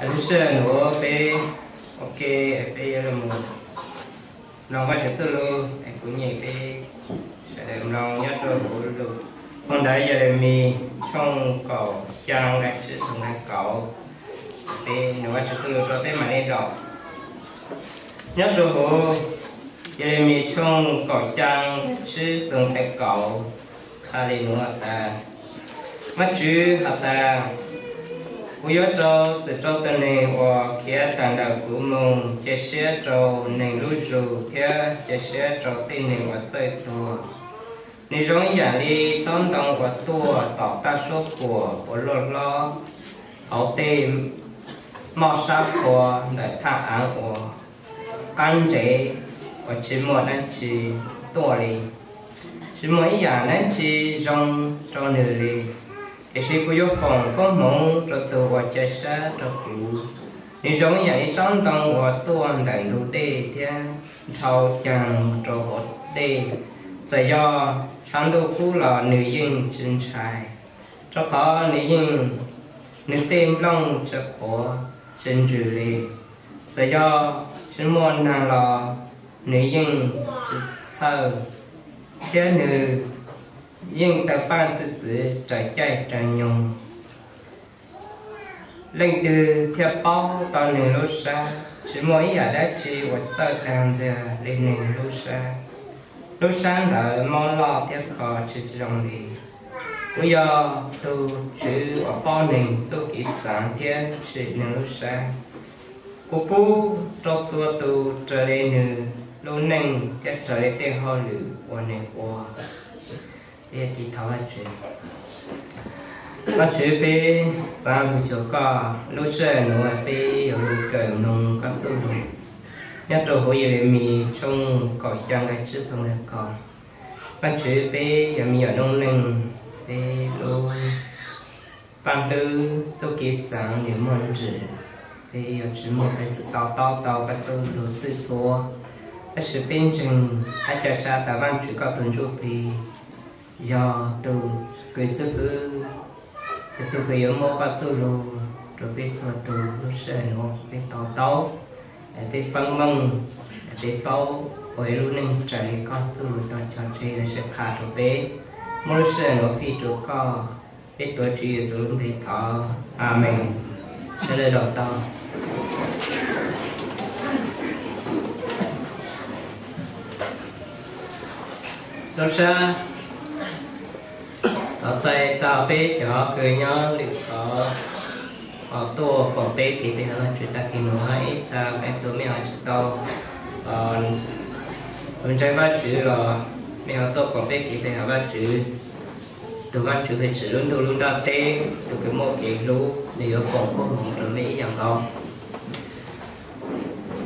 Lub sij hawm nuav peb ua ke, peb yuav los mloog Vajtswv txuj lug es kuv nyeem peb sawv daws mloog nyob rau huv lus phau ntawv Yelemis tshooj kaum xyaa nqai tsib txug nqai kaum. Peb nug Vajtswv txuj lug rau peb mam li zaum. Nyob rau huv Yelemis tshooj kaum xyaa nqai tsib txug nqai kaum, hais li nuav has tas, Vajtswv has tas, kuv yuav rau txim rau tus neeg uas khiav tawm ntawm kuv moog, cia siab rau neeg lub zug thiab cia siab rau tej neeg uas txawj tuag. Nws zoo ib yam li tsob ntoo uas tuaj tom tag suab puam uas luaj hlob hauv tej moj sab qhua ntawm thaj aav uas qab ntsev, uas tsis muaj dlaab tsi tuaj li. Tsis muaj ib yaam dlaab tsi zoo rau nws li. Tiam sis kuv yuav foom koob hmoov rau tus uas ca sab rau kuv. Nws zoo ib yam li tsob ntoo uas tuaj ntawm ntug dej thiab nrhau caag rau hauv dej. Txawm yog tshav ntuj kub los nws yeej tsis ntshai, rau qhov nws yeej, nws tej nplooj tsis qhuav tsis ntsws li. Txawm yog tsis muaj naag los nws yeej tsis txhawj, thiab nws yeej tawg paaj txwv txwv raws caij raws nyoog. Leej twg thiaj paub tau nws lub sab? Tsis muaj ib yaam dlaab tsi uas txawj dag ntxiag li nws lub sab. Lub sab ntawd mob loj thiab kho tsis zoo li. Kuv yog tug Tswv uas paub neeg txuj kev xaav thiab sim neeg lub sab. Kuv pub rau txhua tus raws li nws lub neej thiab raws li tej hauj lwm uas nws ua. Peb thov Vajtswv. Vajtswv, peb txaav lug cuag koj, lub sij hawm nuav peb yuav lug kawm mloog koj txuj lug nyob rau huv Yelemis tshooj kaum xyaa nqai tsib txug nqai kaum. Vajtswv, peb yog me nyuam noob neej, peb lub paaj hlwb txuj kev xaav nws muaj ntsws, peb yuav tsis muaj peev xwm to taub tau koj txuj lug txhwm txhua. Tab sis peb ntseeg hab ca sab tas Vaajtswv koj tug Ntsuj Plig yog tug kws xwb fwb, yog tug kws yuav muab koj txuj lug rua peb txhua tug lub sij hawm nuav peb to taub, peb feeb meej, peb paub ua ib lub neej raws li koj txuj lug tau cog tseg lossis qha rua peb. Muab lub sij hawm nuav fij rua koj, peb tuav Tswv Yexus lub npe thov, Amees. Sawv daws zaum tau. Lub sab, thov txais tau peb cov kws nyob lwm qhov tuaj koom peb kev pe hawm Vaajtswv tag kis nuav, ib txha leej tug mej ho tsis tau lug ntseeg Vaajtswv los mej ho tuaj koom peb kev pe hawm Vaajtswv. Tug Vaajtswv kws tsim lub ntuj lub nrab teb, tug kws muaj kev hlub, nws yuav foom koob hmoov rua mej ib yaam nkaus.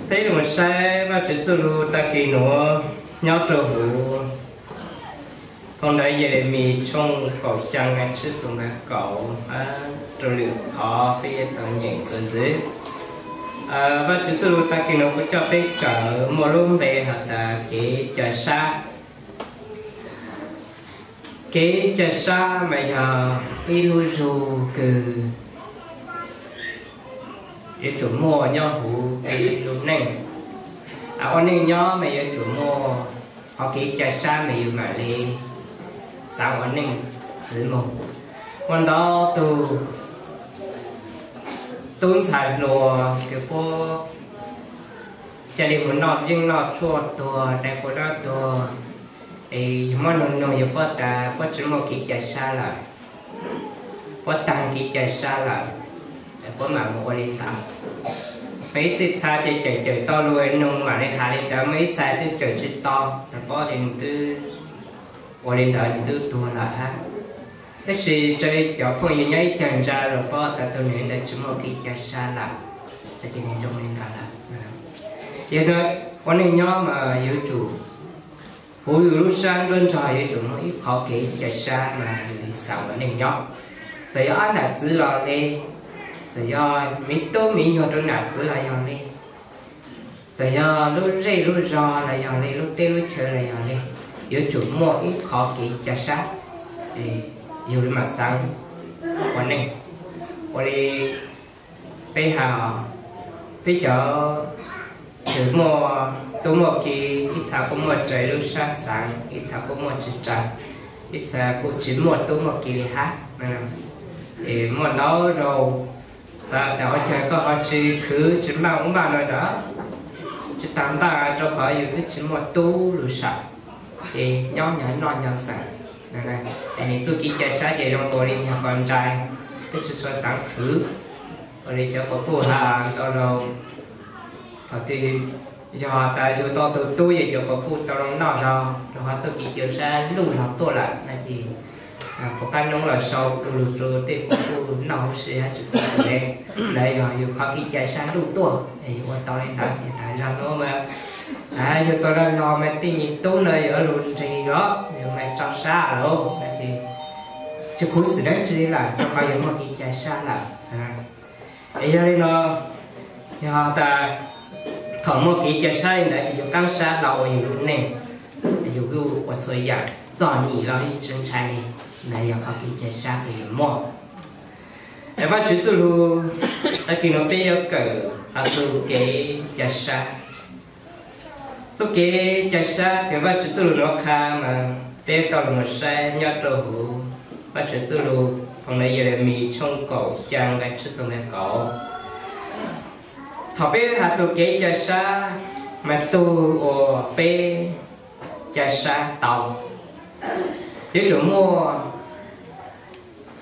Peb mus saib Vaajtswv txuj lug tag kis nuav nyob rua huv phau ntawv Yelemis tshooj kaum xyaa nqai tsib txug nqai kaum, hab rua lwm qhov peb yuav tau nyeem txuas ntxiv. Vaajtswv txuj lug tag kis nuav kuv coj peb kawm muaj lub npe has tas kev ca sab. Kev ca sab mas yog ib lub zug kws yuav tsum muaj nyob huv peb lub neej. Ua neej nyob mas yuav tsum muaj qhov kev ca sab mas yus mam li xaav ua neej txwv moog. Muaj ntau tug tub ntxhais hluas kws puab ca le mus noj yeeb noj tshuaj tuag, dai quas dab tuag, es yug muab nug nug yug puab tas puab tsis muaj kev ca sab lawm, puab taag kev ca sab lawm, puab mam mus ua li ntawd. Muaj ib txha ces cawm cawm tau lug nug mam li has li ntawd, muaj ib txha twb cawm tsis tau, tas paub tias nws twb ua li ntawd nws twb tuag lawm hab. Tab sis raws li cov phooj ywg nyob ib cag ntsa los paub tas tug neeg ntawd tsis muaj kev ca sab lawm, ces nws zoo li ntawd lawm. Yog ua neej nyob mas yuav tsum huv yus lub sab nruab nrog, yuav tsum muaj ib qhov kev ca sab mas yus xaav ua neej nyob. Txawm yog ob nam txwv los le, txawm yog miv tub miv nyuag rau nam txwv los yog le, txawm yog lub zej lub zog los yog le, lub teb lub chaw los yog le, yuav tsum muaj ib qhov kev ca sab, yus mam xaav ua neej. Ua li Peb has, peb cov tsis muaj tub muaj ki, ib txha kuj muaj raws lub sab xaav, ib txha kuj muaj tsis raws, ib txha kuj tsis muaj tub muaj ki li hab. Es muaj ntau zaus xav tas ua cas koj ho tsis khwv tsis maj ub maj no na, tsis tas npaj rau qhov yus twb tsis muaj tub lug saum, ces nyob nyob noj nyob xaav. Es nws txuj kev ca sab ces zoo nkaus li nyag qos ntsais, twb tsis tshua xaav khwv. Ua li cov quas puj has tau zoo, thaum twg yog tas yug tau tus tub ces cov quas puj tau zoo noj zog, rau qhov txuj kev ca sab luj zog tuaj lawm na ces puas qab noob los sau du lug rau tej quas puj noj huv si hab tsis khuv xim le. Ntawd yog yug qhov kev ca sab luj tuaj es yug ua tau li ntawd. Ces tas zog nuav mas yug tau lug los mas tej nyuag tub no yuav lug nrig los yug mas tso sab lawm no ces tsis khuv xim dlaab tsi lawm rau qhov yug muaj kev ca sab lawm. Es yog li no, yog tas thaum muaj kev ca sab li ntawd ces yug qaab sab los ua yug lub neej, yug kuj ua txhua yaam txom nyem los yeej tsis ntshai li. Ntawd yog qhov kev ca sab uas yug muaj. Es Vaajtswv txuj lug, tag kis nuav peb yuav kawm hov txuj kev ca sab. Txuj kev ca sab kws Vaajtswv txuj lug nuav qha mas peb tau lug saib nyob rau huv Vaajtswv txuj lug phoo ntawv Yelemis tshooj kaum xyaa nqai tsib txug nqai kaum. Thaum peb has txug kev ca sab mas tug uas peb ca sab tau, yuav tsum muaj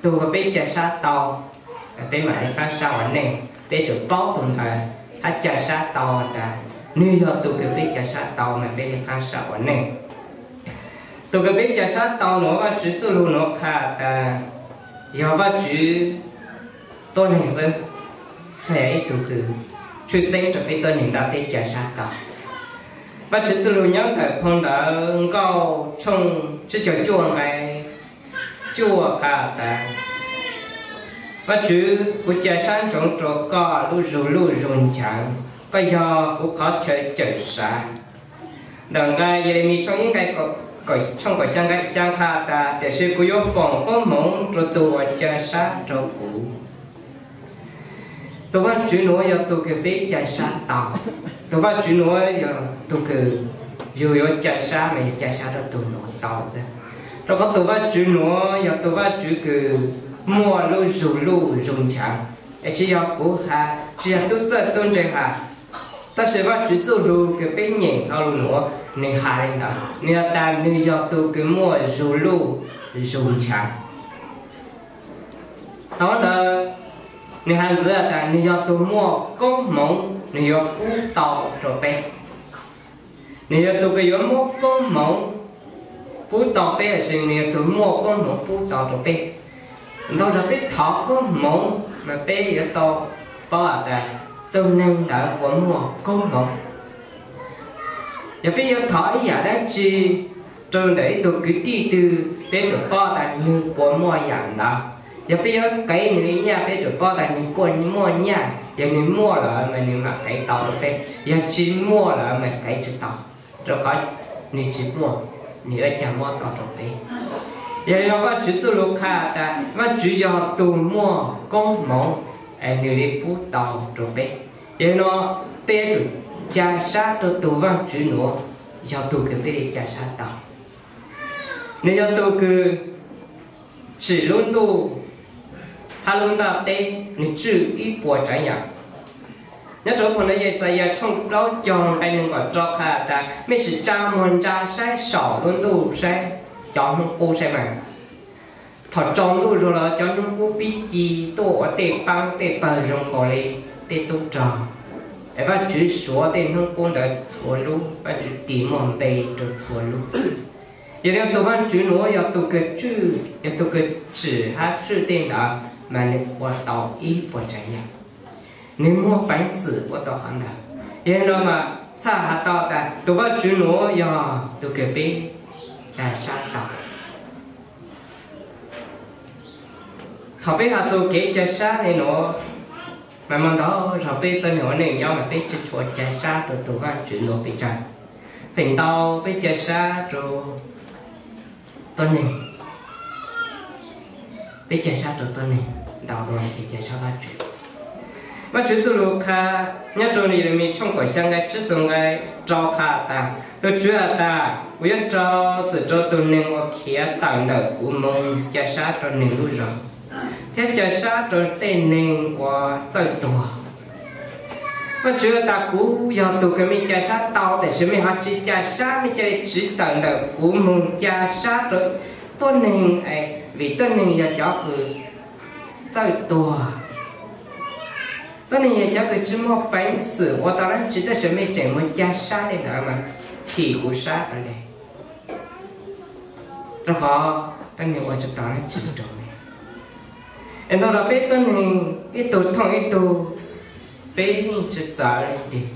tug uas peb ca sab tau, peb mam li qaab sab ua neej. Peb tsum paub tug ntawd hab ca sab tau tas nwg yog tug kws peb ca sab tau mas peb li qaab sab ua neej. Tug kws peb ca sab tau nuav Vaajtswv txuj lug nuav qha tas yog Vaajtswv tuab neeg xwb, txawm yog ib tug kws tshwj xeeb rua peb tuab neeg ntawd peb ca sab tau. Vaajtswv txuj lug nyob ntawm phoo ntawv Nkauj tshooj tsib caug cuaj nqai cuaj qha tas, Vaajtswv, kuv ca sab ntsoov rua koj lub zug luj zug nchav, koj yog kuv qhov chaw cawm sav. Ntawm nqai Yelemis tshooj ib nqai, tshooj kaum xyaa nqai xyaa qha tas, tiam sis kuv yuav foom koob hmoov rua tug uas ca sab rua kuv. Tug Vaajtswv nuav yog tug kws peb ca sab tau. Tug Vaajtswv nuav yog tug kws yug yuav ca sab mas yog ca sab rua tug nuav tau xwb. Rua qhov tug Vaajtswv nuav yog tug Vaajtswv kws muaj lub zug luj zug nchav. Es tsi yog kuv has, tsi yog tub txawj tub ntse has, tab sis Vaajtswv txuj lug kws peb nyeem hauv lug nuav, nwg has li ntawd, nwg has tas nwg yog tug kws muaj zug luj zug nchav. Thaum ntawd nwg has ntxiv tas nwg yog tug muaj koob hmoov, nwg yuav pub tau rua peb. Nwg yog tug kws yuav muab koob hmoov pub tau peb, lossis nwg yog tug muaj koob hmoov pub tau rua peb. Ntau zog peb thov koob hmoov mas peb yuav tau paub tas tug neeg ntawd puas muaj koob hmoov. Yog peb yuav thov ib yaam dlaab tsi rua ntawm ib tug kwv tij twg, peb tsum paub tas nwg puas muaj yaam ntawd. Yog peb yuav qev nwg li nyaj, peb tsum paub tas nwg puas muaj nyaj. Yog nwg muaj lawm mas nwg mam qev tau rua peb, yog tsi muaj lawm mas qev tsi tau, rua qhov nwg tsi muaj, nwg yuav caag muab tau rua peb. Yog li no Vaajtswv txuj lug qha tas Vaajtswv yog tug muaj koob hmoov, nwg li pub tau rua peb. Yog li no peb yuav tsum ca sab rua tug Vaajtswv nuav, yog tug kws peb li ca sab tau. Nwg yog tug kws tsim lub ntuj hab lub ntaaj teb, nwg tswj ib puas tsaav yaam. Nyob rua phoo ntawv Yaxayas tshooj plaub caug nqai neeg nkaum rau qha tas, mej sim tsa muag ntsa saib saum lub ntuj saib, cov hnub qub saib mas, thaum tsaus ntuj zuag los cov hnub qub pib ci tuaj ua tej paab tej pawg zoo nkaus li tej tub rog. Es Vaajtswv suav tej hnub qub ntawd txhua lub, Vaajtswv tis muaj npe rua txhua lub. Yog li tug Vaajtswv nuav yog tug kws tswj, yog tug kws tsim hab tswj tej ntawd mas nwg ua tau ib puas tsaav yaam. Nwg muaj peev xwm ua tau qhov ntawd. Yog li no mas txhaj has tau tas tug Vaajtswv nuav yog tug kws peb ca sab tau. Thaum peb has txug kev ca sab le nuav, mas muaj ntau zog peb tuab neeg ua neej nyob mas peb tsi tshua ca sab rua tug Vaajtswv nuav pes tsawg. Feem ntau peb ca sab rua tuab neeg, peb ca sab rua tuab neeg ntau dua peb ca sab Vaajtswv. Vajtswv txuj lug qha nyob rau Yeremia tshooj kaum xya nqai tsib txug nqai rau qha tas, tus Tswv has tas, kuv yuav rau txim rau tus neeg uas khiav tawm ntawm kuv moog ca sab rau neeg lub zog, thiab ca sab rau tej neeg uas txawj tuag. Vajtswv has tas, kuv yog tus kws mej ca sab tau, tab sis mej ho tsi ca sab, mej ca le tsiv tawm ntawm kuv moog ca sab rau tuab neeg, vim tuab neeg yog cov kws txawj tuag. Tuab neeg yog cov kws tsi muaj peev xwm ua tau dlaab tsi, tab sis mej tseem moog ca sab le ntawd mas chim kuv sab le. Rau qhov tuab neeg ua tsi tau dlaab tsi rau mej. Es ntau zag peb tuab neeg ib tug thooj ib tug, peb yeej tsi txawv leej twg.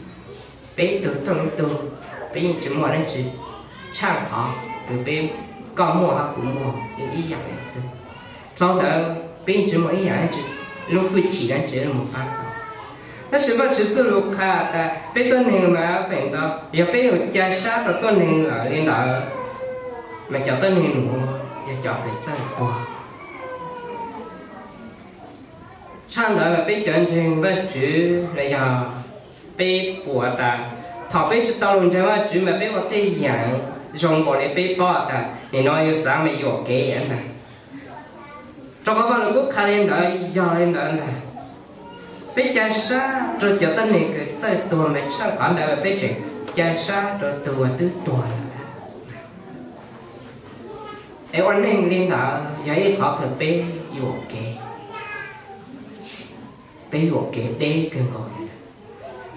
Peb ib tug thooj ib tug, peb yeej tsi muaj dlaab tsi tshaj qhov kws peb, koj muaj hab kuv muaj ib yaam le xwb. Dlhau ntawd peb yeej tsi muaj ib yaam dlaab tsi, lub hwj chim dlaab tsi moog paab tau. Tab sis Vajtswv txuj lug qha tas peb tuab neeg mas feem ntau yog peb lug ca sab rau tuab neeg lawm le ntawd, mas cov tuab neeg nuav yog cov kws txawj tuag. Tshaj ntawd mas peb cov ntseeg Vajtswv los yog peb pum tas, thaum peb tsi tau lug ntseeg Vajtswv mas peb ua tej yaam zoo nkaus le peb paub tas nim no yus xaav mas yuam kev ntag. Rau qhov Vajluskub qha le ntawd yog le ntawd ntag. Peb ca sab rau cov tuab neeg kws txawj tuag mas tshaj qhov ntawd peb tseem ca sab rau tug uas twb tuag lawm. Es ua neeg le ntawd yog ib qhov kws peb yuam kev, peb yuam kev deb kawg nkaus.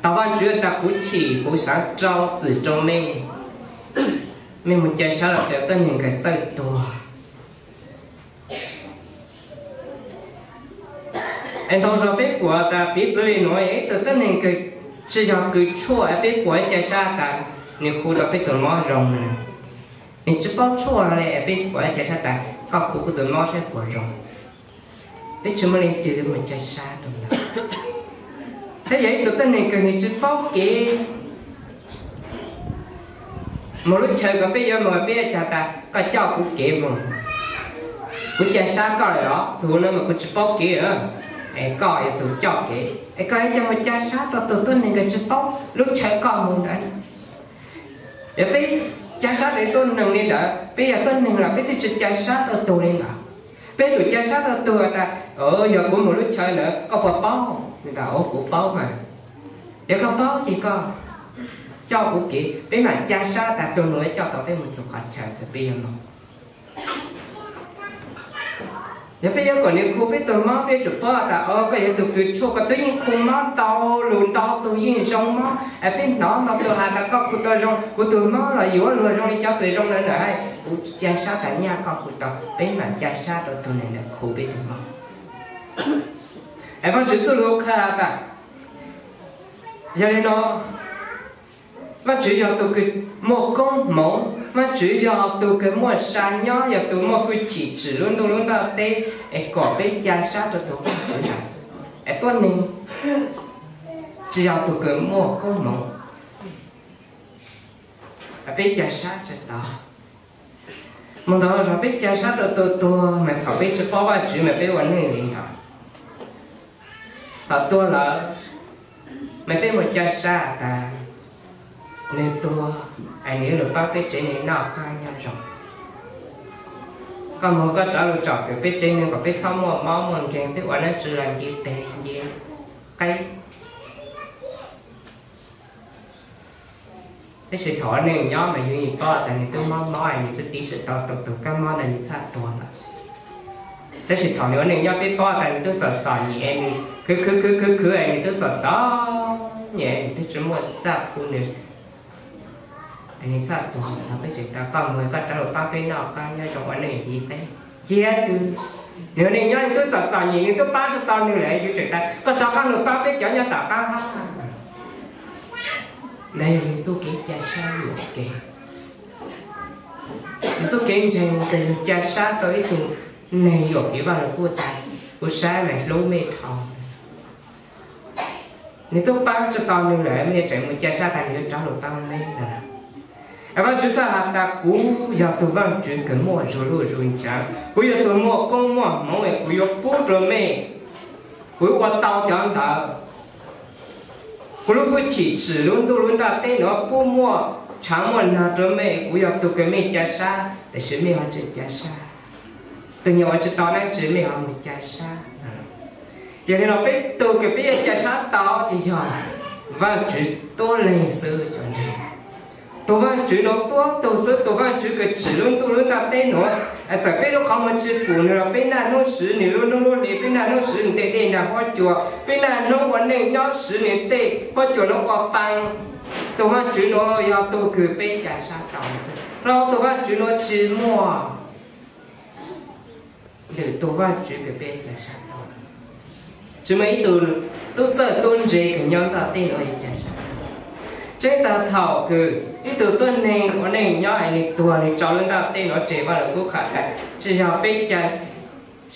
Tau Vajtswv tas kuv chim kuv xaav rau txim rau mej, mej moog ca sab rau cov tuab neeg kws txawj tuag. Es ntau zag peb pum tas piv txwv le nuav, yog ib tug tuab neeg kws tsi yog kws tshuaj, peb pum ca sab tas nwg khu tau peb tug mob zoo na. Nwg tsi paub tshuaj le, peb pum ca sab tas koj khu kuv tug mob saib puas zoo. Peb tsi muaj leej twg moog ca sab rau ntawd. Tab yog ib tug tuab neeg kws nwg tsi paub kev, moog lub chaw kws peb yuav moog peb yuav has tas koj coj kuv kev moog, kuv ca sab koj lawm os, tug nuav mas kuv tsi paub kev lawm, es koj yog tug coj kev, es koj yuav coj moog ca sab rau tug tuab neeg kws tsi paub lub chaw koj moog ntawd. Yog peb ca sab rau tuab neeg le ntawd, peb yog tuab neeg los peb twb tsi ca sab rau tug le ntawd. Peb tsum ca sab rau tug tas, yog kuv moog lub chaw ntawd koj puas paub? Nwg tas, kuv paub mas. Yog koj paub ces koj coj kuv kev, peb mam ca sab tas tug nuav coj tau peb moog txug qhov chaw kws peb yuav moog. Yog peb yuav kom nwg khu peb tug mob, peb tsum paub tas, o, koj yog tug kws tshuaj, koj twb yeej khu mob ntau lug ntau tug yeej zoo mob, es peb hnov ntau tug has tas koj khu tau zoo, kuv tug mob los yuav luag zoo li cov kws zoo lawm lawm, kuv ca sab tas nyaj koj khu tau, peb mam ca sab rau tug neeg ntawd khu peb tug mob. Es Vajtswv txuj lug qha tas, yog li no, Vajtswv yog tug kws muaj koob hmoov, Vajtswv yog tug kws muaj sa nyob, yog tug muaj hwj chim tsim lub ntuj lub ntaub teb, es kom peb ca sab rau tug Vajtswv ntawd xwb. Es tuab neeg tsi yog tug kws muaj koob hmoov, peb ca sab tsi tau. Moog ntau zag peb ca sab rau tug tuag mas thaum peb tsi paub Vajtswv mas peb ua neej li ntawd. Thaum tuag lawm mas peb moog ca sab tas nwg tuag, es nwg yuav lug paab peb tsev neeg noj qaab nyob zoo. Koj moog koj rov lug tsom kwm peb tsev neeg kom peb txhob muaj mob muaj nkeeg, peb ua dlaab tsi los nce teg nce qeb. Tab sis thaum ua neej nyob mas yug yeej paub tas nwg twb mob mob, nwg twb tiv tsi tau tug kab mob ntawd nwg txhaj tuag lawm. Tab sis thaum nwg ua neej nyob peb paub tas nwg twb txom txom nyem, nwg khwv khwv khwv khwv khwv es nwg twb txom txom nyem, nwg twb tsi muaj txaj pub nwg, nwg txhaj tuag lawm. Peb tseem tas koj moog koj rov lug paab peb noj qaab nyob zoo ua neej nce qeb. Cia tug, nwg ua neej nyob nwg twb txom txom nyem, nwg twb paab tsi tau nwg lawm, yug tseem tas koj rov qaab lug paab peb cov nyob tom qaab hab. Ntawd yog nwg txuj kev ca sab yuam kev. Nwg txuj kev ntseeg tas yug ca sab rau ib tug neeg yuam kev. Vaaj Lug Kub tas, kuv saib mas hlub mej dhau. Nwg twb paab tsi tau nwg lawm, mej tseem moog ca sab tas nwg yuav rov lug paab mej ntag. Es Vaajtswv txhaj has tas kuv yog tug Vaajtswv kws muaj zug luj zug ntshav, kuv yog tug muaj koob muaj hmoov, es kuv yuav pub rua mej, kuv yuav ua tau cov ntawd. Kuv lub hwj chim tsim lub ntuj lub ntaj teb nuav puab muaj tshaav muaj nag rua mej, kuv yog tug kws mej ca sab, tab sis mej ho tsi ca sab. Tug nyuas ua tsi tau dlaab tsi mej ho mus ca sab. Yog li no peb tug kws peb yuav ca sab tau ces yog Vaajtswv tuab leeg xwb cov ntseeg. Tug Vaajtswv nuav tuab tug xwb, tug Vaajtswv kws tsim lub ntuj lub ntaj teb nuav. Txawm peb lub qhov muag tsi pum nwg los peb naj hnub swv nwg lub nub lub hli, peb naj hnub swv nwg tej dej nag huab cua, peb naj hnub ua neej nyob swv nwg tej huab cua nuav ua paa. Tug Vaajtswv nuav yog tug kws peb ca sab tau xwb, los tug Vaajtswv nuav tsi muaj lwm tug vaajtswv kws peb ca sab tau. Tsi muaj ib tug tub txawj tub ntse kws nyob ntaj teb nuav ca sab tau. Tseeb tag thaum kws ib tug tuab neeg ua neej nyob es nwg tuag nwg tso lub ntaj teb nuav tseg, Vaaj Lug Kub Qha tas tsi yog peb ca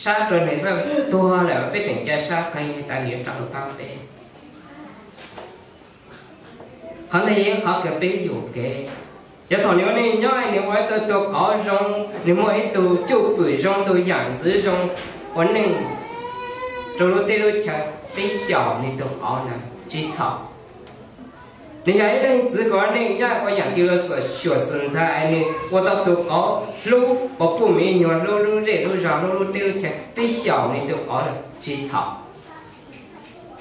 sab rua nwg xwb, tuag lawm peb tseem ca sab qeeg tas nwg yuav rov lug paab peb. Qhov ntawd yog qhov kws peb yuam kev. Yog thaum nwg ua neej nyob nwg ua ib tug tug qauv zoo, nwg muaj ib tug cwj pwm zoo, tug yaam ntxwv zoo, ua neej rua lub teb lub chaw, peb xyaum nwg tug qauv ntawd tsi txhaum. Nwg yog ib leej txiv kws ua neej nyob ua yaam kws luag xyuam xim ntxhais, nwg ua tau tug qauv hlub, puab puj miv nyuas hlub, lub zej lub zog hlub, lub teb lub chaw, peb xyaum nwg tug qauv ntawd tsi txhaum.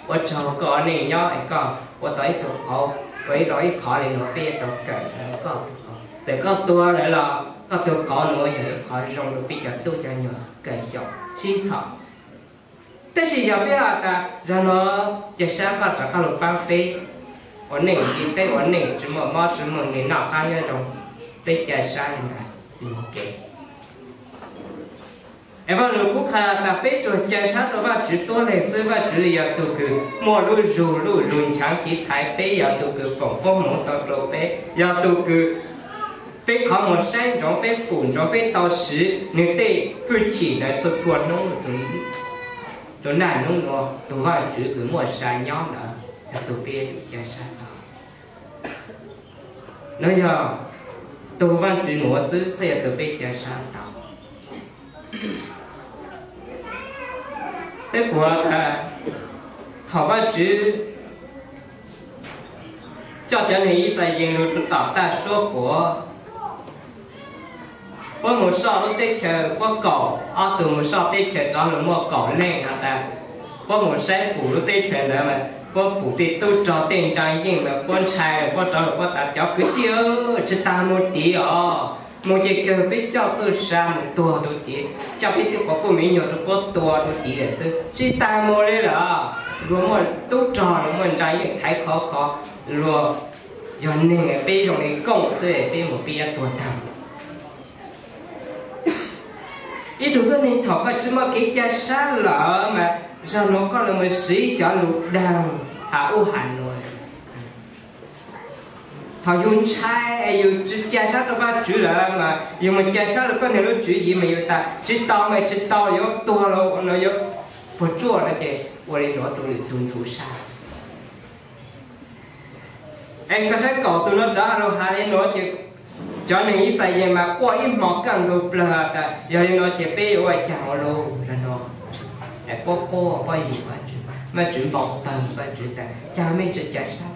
Ua tsaug koj ua neej nyob es koj ua tau ib tug qauv, ua ib tau ib qhov li nuav peb yuav tau kawm koj tug qauv. Txawm koj tuag lawm los koj tug qauv nuav yog ib qhov zoo rua peb cov tub cov nyuas kawm xyaum sib txhaum. Tab sis yog peb has tas zag nuav ca sab koj rov qab lug paab peb, ua neej ntiaj teb ua neej tsi muaj mob tsi muaj nkeeg, noj qab nyob zoo, peb ca sab li ntawd yuam kev. Es Vaaj Lug Kub Qha tas peb tsuas ca sab rua Vaajtswv tuab leeg xwb, Vaajtswv yog tug kws muaj lub zug luj zug nchaav tiv thaiv peb, yog tug kws foom koob hmoov tau rua peb, yog tug kws peb qhov muag saib ntsoov, peb pum ntsoov, peb tau siv nwg tej hwj chim ntawd txhua txhua hnub txhua hnub. Rua naj hnub nuav tug Vaajtswv kws muaj sa nyob ntawd yog tug peb ca sab tau. Nuav yog tug Vaajtswv nuav xwb, txhob yog tug peb ca sab tau. Peb puas tas thaum Vaajtswv coj cov neeg Yixalayees lug tom tag suab puam, puab mus soj lub teb chaws, puab kaum ob tug mus soj teb chaws rov lug muaj kaum leej has tas, puab mus saib pum lub teb chaws ntawd mas puab pum tej tub rog tej ntsa yeej mas puab ntshai, puab rov lug puab tas cov kwv tij, tsi tas mus tiv os, mus ces kawg peb coj txuj sa mus tuag rua tiv, coj peb tub quas puj miv nyuas rua puab tua rua tiv lawm xwb, tsi tas mus li lawm. Luag muaj tub rog, luag muaj ntsa yeej thaiv khov kho, luag yog neeg, peb zoo li kooj xwb, peb mus peb yuav tuag tag. Ib tug tuab neeg thaum koj tsi muaj kev ca sab lawm mas zag nuav koj lug mus siv cov lug daag has ub has nuav. Thaum yug ntshai es yug tsi ca sab rua Vaajtswv lawm mas yug mus ca sab rua tuab neeg lub tswv yim mas yug tas tsi tau mas tsi tau, yuav tuag los no yuav puas tsuaj no ces ua li nuav rua lwm tug ntxhuv sab. Es koj saib kaum tug nuav rov lug has li nuav ces cov neeg Yixalayees mas quaj ib hmo kaj ntug plawg tas yog li no ces peb yuav ua caag ua luj zag nuav. Puab quaj puab yug Vaajtswv, Vaajtswv npau tawg, Vaajtswv tas cas mej tsi ca sab.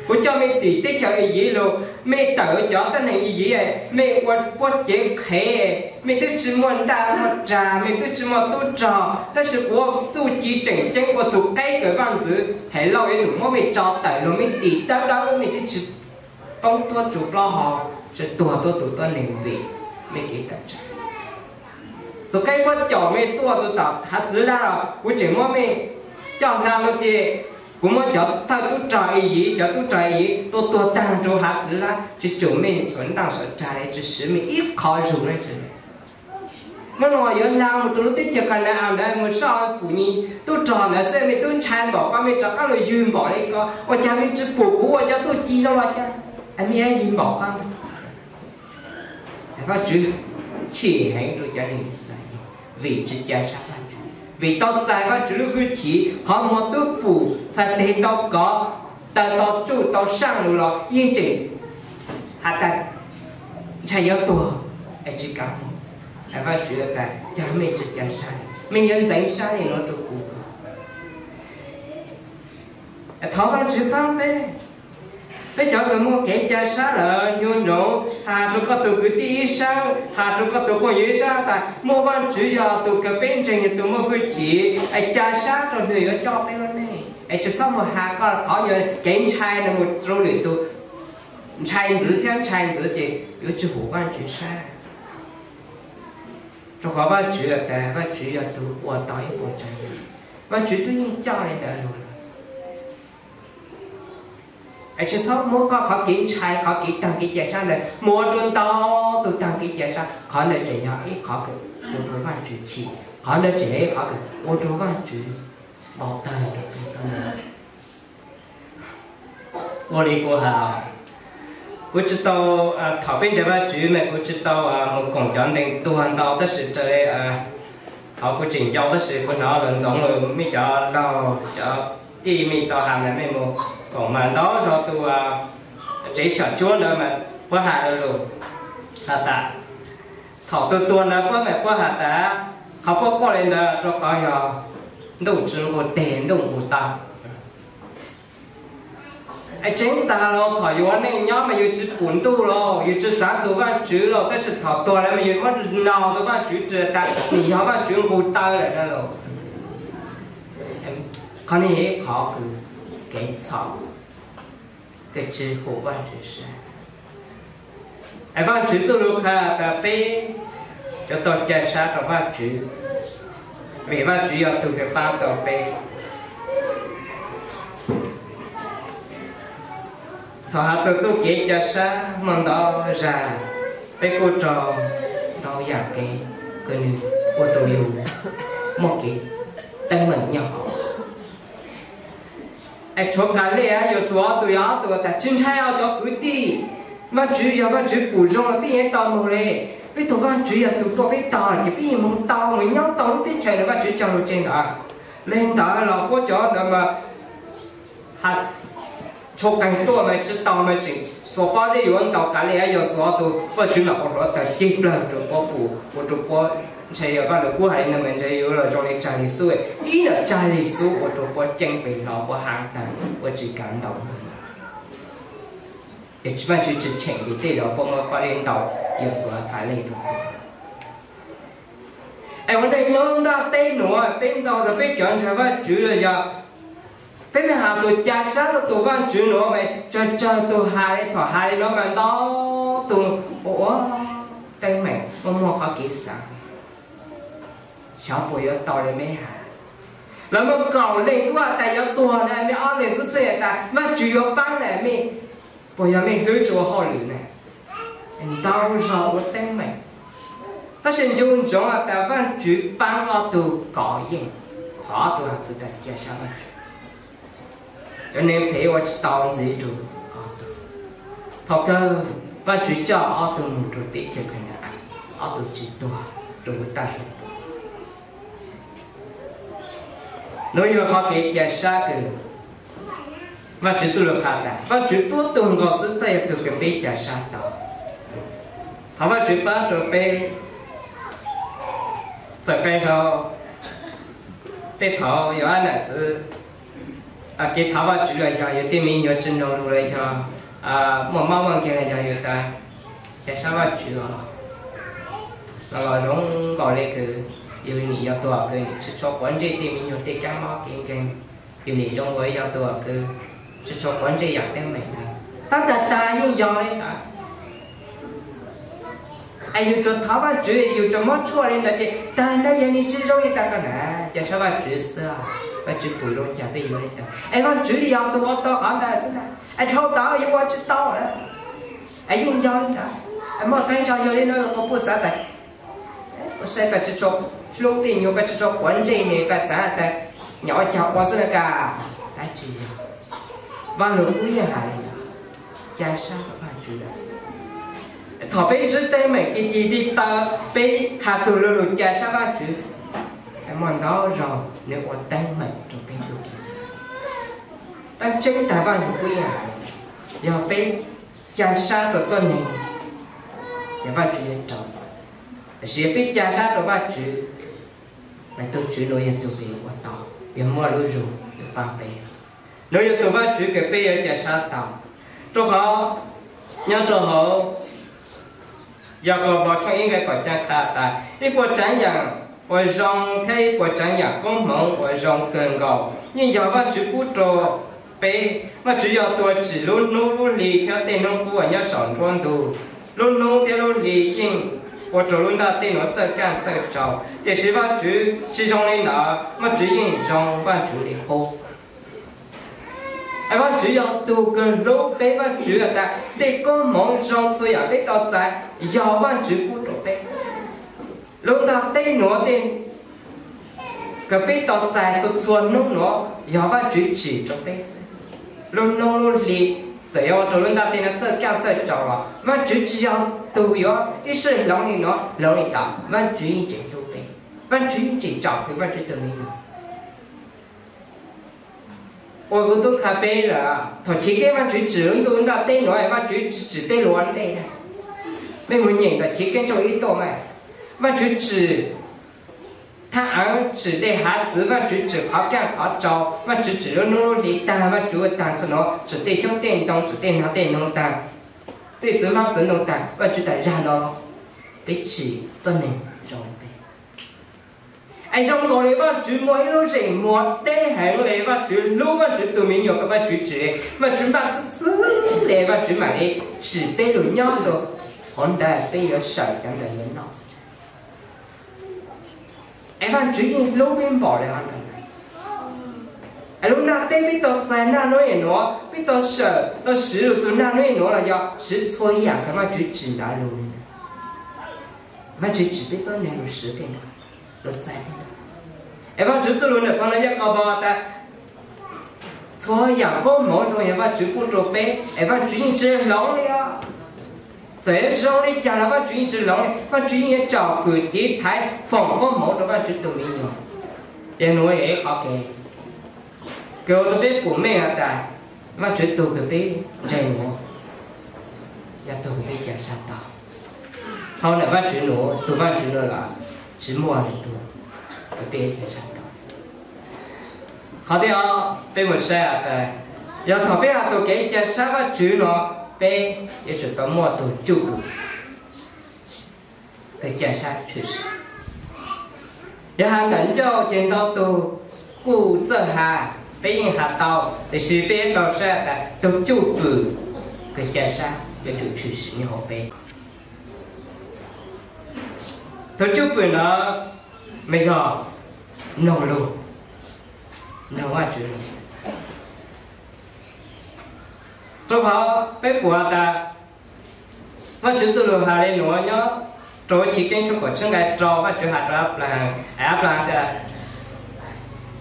Kuv coj mej tim teb chaws Iziv lug, mej tawm cov tuab neeg Iziv, mej ua puab cev qhev, mej twb tsi muaj ntaj muaj rag, mej twb tsi muaj tub rog, tab sis kuv txuj ci tseem ceeb ua tug qaib kawm vaaj ntxwv, Helauj yuav tsum muab mej tso tawm lug, mej dim dawb dawb, mej twb tsi poob tuab tsu plaub hau, tsi tuag tuab tug tuab neeg vim mej kev tawm tsam. Tug qaib puab caum mej tuaj txug tom hav txwv Laj los kuv tseem muab mej coj hla lug tias kuv muab cov thawj tub rog Iziv, cov tub rog Iziv tua tuag taag rua hav txwv Laj, tsi tsum mej xuas ntaaj xuas rag li, tsi siv mej ib qho zug le. Nub nua yuav hla mus rua lub teb chaws Ka na-as ntawd mus soj pum tub rog ntawd xwb, mej tub ntshai npaum ko, mej rov qab lug ywg npaum le ko, ua cas mej tsi pum kuv ua cov txuj ci no ua cas mej ywg npaum ko. Vaajtswv chim heev rua cov neeg Yixalayees vim tsi ca sab Vaajtswv, vim tau txais Vaajtswv lub hwj chim, qhov muag tub pum, txhais teg tau kov, taw tau tsuj tau saaj lug los yeej tseem has tas ntshai yuav tuag es tsi kav mus. Vaajtswv tas cas mej tsi ca sab, mej yuav ntxeev sab le nuav rua kuv. Thov Vajtswv pab peb. Peb cov uas muaj kev ca sab lawm, nco ntsoov has rau koj tus kwv tij ib sab, has rau koj tus phooj ywg ib sab tas muaj Vajtswv yog tus kws peb ntseeg, yog tus muaj hwj chim, es ca sab rau nws yuav coj peb lub neej. Es tsis txhob mus has koj qhov nyuag kev ntshai no mus rau lwm tus. Ntshai ntxwv thiab ntshai ntxwv ces yuav tsis hum Vajtswv siab. Rau qhov Vajtswv tas Vajtswv yog tus ua tau ib puas tsav yam, Vajtswv twb yeej coj li ntawd lawm. Es tsis txhob muab koj qhov kev ntshai, qhov kev taug kev ca sab ntawd mus ua rau ntau tus taug kev ca sab. Qhov ntawd tseem yog ib qhov kws ua rau Vajtswv chim, qhov ntawd tseem yog ib qhov kws ua rau Vajtswv npau taws rau peb tau. Ua li kuv has, kuv tsis tau, thaum peb ntseeg Vajtswv mas kuv tsis tau mus koom cov ntees tuag ntau, tab sis raws li thaum kuv tseem yau tab sis kuv hnov lawv ntxoov lus, mej cov laug cov tij mej tau has mas mej mus koom mas ntau zog tus tsev xyom cuab ntawd mas puab has lus has tas, thaum tus tuag ntawd puab mas puab has tas qhov puab quaj li ntawd rau qhov yog ntuj tsis nqus teg, ntuj nqus taw. Es tseeb tag los thaum yus ua neej nyob mas yus tsis pum ntuj los yus tsis xav txug Vajtswv los, tab sis thaum tuag lawm mas yus muab nug rau Vajtswv tas nws yog Vajtswv nqus taw lawm na los. Qhov no yog ib qhov kws kev txhaum, kws tsis hum Vajtswv siab. Es Vajtswv txuj lus qha tas peb yuav tau ca sab rau Vajtswv, vim Vajtswv yog tus kws pab tau peb. Thaum has txug txuj kev ca sab muaj ntau zag, peb kuj raug ntau yam kev kws nws ua rau yus muaj kev teeb meem nyob hauv. Es tshuav Kalej Yausuas ob tug yog ob tug tas tsis ntshai os cov kwv tij, Vajtswv yog Vajtswv pum zoo los peb yeej tau moog le. Peb tug Vajtswv yog tus tuaj peb tog ces peb yeej moog tau, moog nyob tau lub teb chaws ntawd Vajtswv cog lug tseg ntawd. Le ntawd los puab cov ntawd mas has tshuav qeeg tuaj mas tsis tau mas tseem xuas pob zeb yuav ntaus Kalej Yausuas ob tug, Vajtswv mam ua hluav taws ceg plawg rau puab pum, ua rau puab ntshe yog Vaj Lug Kub hais li no mas ntshe yuav los zoo li tsag li xub, ib yam tsag li xub ua rau puab ceeb pes hlo puab hab tag puab tsis kav ntaus ntxiv. Es Vajtswv tsis cheem ces tej zaum puab muab pob zeb ntaus Yausuas Kalej tug tuag. Es ua neej nyob ntaj teb nuav peb ntau tug peb cov ntseeg Vajtswv los yog peb mej has txug ca sab rau tug Vajtswv nuav mas tsawg tsawg tug has li, thaum has li nuav mas ntau tug ua ua teeb meem muaj muaj qhov kev xaav, xyov puas yuav tau li mej has. Lawv muaj kaum leej tuaj tas yuav tuag na, mej ob leeg xwb txheej tas Vajtswv yuav paab na, mej puas yog mej hlwb tsis ua hauj lwm na? Ntau zog ua teeb meem, tab sis nco ntsoov tas Vajtswv paab ob tug kov yeej, qhov ob tug has txug tas ca sab Vajtswv. Cov neeg phem ua tsis tau ntxiv rau ob tug. Thaum kawg Vajtswv coj ob tug moog rau teb chaws Ka na-as, ob tug tsis tuag rau huv tag su. Nuav yog qhov kev ca sab kws Vajtswv txuj lug qha tas Vajtswv tuab tug nkaus xwb txhaj yog tug kws peb ca sab tau. Thov Vajtswv paab rau peb. Txawm qee zaug tej thaum yog ab nam txwv kev thov Vajtswv los yog yus tej me nyuam tsis nrug lug los yog muaj mob muaj nkeeg los yog yus tas ca sab Vajtswv os, los zoo nkaus le kws yus nim yog tug kws tsis tshua quav ntsej tej me nyuam tej kab mob kev nkeeg, yus nim zoo nkaus yog tug kws tsis tshua quav ntsej yam teeb meem ntawd. Tab tag tag yeej yog li ntawd. Es yus tsuas thov Vajtswv, yus tsuas mob tshuaj li ntawd ces tag nrho yog nim tsis zoo li ntawd ko na, ca sab Vajtswv xwb, Vajtswv pum zoo cas peb yuav li ntawd. Es Vajtswv yog tug ua tau qhov ntawd xwb na, es dhau tod yuav ua tsis tau lawm. Es yeej yog li ntawd, muaj qee zaug yog li no los puas xav tas ua saib koj tsis tshua hlub tej nyuam, koj tsis tshua quav ntsej ne, koj xav tas nyom ua cas ua xwb na ka. Tab tsis yog, Vaj Lug Kub yeej hais li ntawd, ca sab rau Vajtswv lawm xwb. Thaum peb ntsib teeb meem ti ti ti taw, peb has txug lo lus ca sab Vajtswv, muaj ntau zaug nws ua teeb meem rau peb txuj kev xav. Tab tseeb tag Vaj Lug Kub yeej hais li ntawd, yog peb ca sab rau tuab neeg, ces Vajtswv yuav rau txim. Tab sis yog peb ca sab rau Vajtswv, mas tug Tswv nuav yog tug kws ua tau, yog muaj lub zug yuav paab peb. Nws yog tus Vajtswv kws peb yuav ca sab tau, rau qhov nyob rau hauv Yakaunpaus tshooj ib nqe kaum xya qha tas, ib puas tsav yam uas zoo thiab ib puas tsav yam koob hmoov uas zoo kawg nkaus yeej yog Vajtswv pub rau peb. Vajtswv yog tus uas tsim lub hnub lub hli thiab tej hnub qub uas nyob saum nruab ntug. Lub hnub thiab lub hli yeej ua rau lub ntiaj teb nuav txawj kaj txawj tsaus, tiam sis Vajtswv tsis zoo li ntawd, Vajtswv yeej zoo Vajtswv li qub. Vajtswv yog tus kws hlub peb, Vajtswv has tas tej koob hmoov zoo txhua yam peb tau txais yog Vajtswv pub rau peb. Lub ntiaj teb nuav tej kws peb tau txais txhua txhua hnub nuav yog Vajtswv tsim rau peb xwb. Lub hnub lub hli txawm yuav ua rau lub ntiaj teb nuav txawj kaj txawj tsaus los Vajtswv tsis yog tus yuav ib sij hloov li nuav hloov li tod, Vajtswv yeej tseem hlub peb, Vajtswv yeej tseem tsom kwm Vajtswv tus me nyuam. Ua kuv tub qha peb lawm, thaum chiv keeb Vajtswv tsim lub ntuj ntiaj teb nuav, Vajtswv tsis tsim peb lub ua ntej na. Mej mus nyeem ntawm chiv keeb tshooj ib tuaj mas, Vajtswv tsim thaj av, tsim dej hav txwv, Vajtswv tsim qhov kaj qhov tsaus, Vajtswv tsim lub hnub lub hli taag, Vajtswv ua taag txhua nuav, tsim tej xyoob tej ntoo, tsim tej hno tej noog taag, tej txwv hmab txwv noog taag, Vajtswv tas zag no peb tsim tuab neeg zoo li peb. Es zoo nkaus li Vajtswv muaj ib lub zeem muag deb heev li, Vajtswv hlub Vajtswv tus me nyuam kws Vajtswv tsim, Vajtswv npaj txhua txhua li, Vajtswv mam li tsim peb lug nyob rau hauv ntawd, peb yuav sawm cov ntawd yuav noj. Es Vajtswv yeej hlub peb npaum li hov ntawd. Es lub ntiaj teb peb tau txais naj nub nim nuav, peb tau sawm tau siv lug txug naj nub nim nuav los yog siv txhua yam kws Vajtswv tsim ntawd lug. Vajtswv tsim peb tuab neeg lug siv tej no, lug txais tej no. Es Vajtswv txuj lug ntawm phau ntawv Yakaunpaus tas, txhua yam koob hmoov zoo yog Vajtswv pub rau peb, es Vajtswv yeej tsis hloov li os. Txawm yuav zoo li cas los Vajtswv yeej tsis hloov li, Vajtswv yeej yuav tsom kwm tiv thaiv foom koob hmoov rau Vajtswv tus me nyuam. Yog nuav yog ib qhov kev kws ua rau peb pum meej has tas, Vajtswv tug kws peb ntseeg nuav yog tug kws peb ca sab tau. Hauv ntawm Vajtswv nuav, tug Vajtswv nuav los tsis muaj leej twg kws peb ca sab tau. Qhov thib ob, peb mus saib tas, yog thaum peb has txug kev ca sab Vajtswv no, peb yuav tsum tau muaj tug cwj pwm kws ca sab tshwm sim. Yog has ntawm ncauj ces ntau tug kuj txawj has, peb yeej has tau, tiam sis peb yuav tau saib tas tug cwj pwm kws ca sab yuav tsum tshwm sim nyob hauv peb. Tug cwj pwm ntawd mas yog mloog lug, mloog Vajtswv lug. Rau qhov peb pum has tas, Vajtswv txuj lug has le nuav nyob rau Chiv Keeb tshooj kaum tsib nqai rau, Vajtswv has rau Anplahas, Anplahas tias,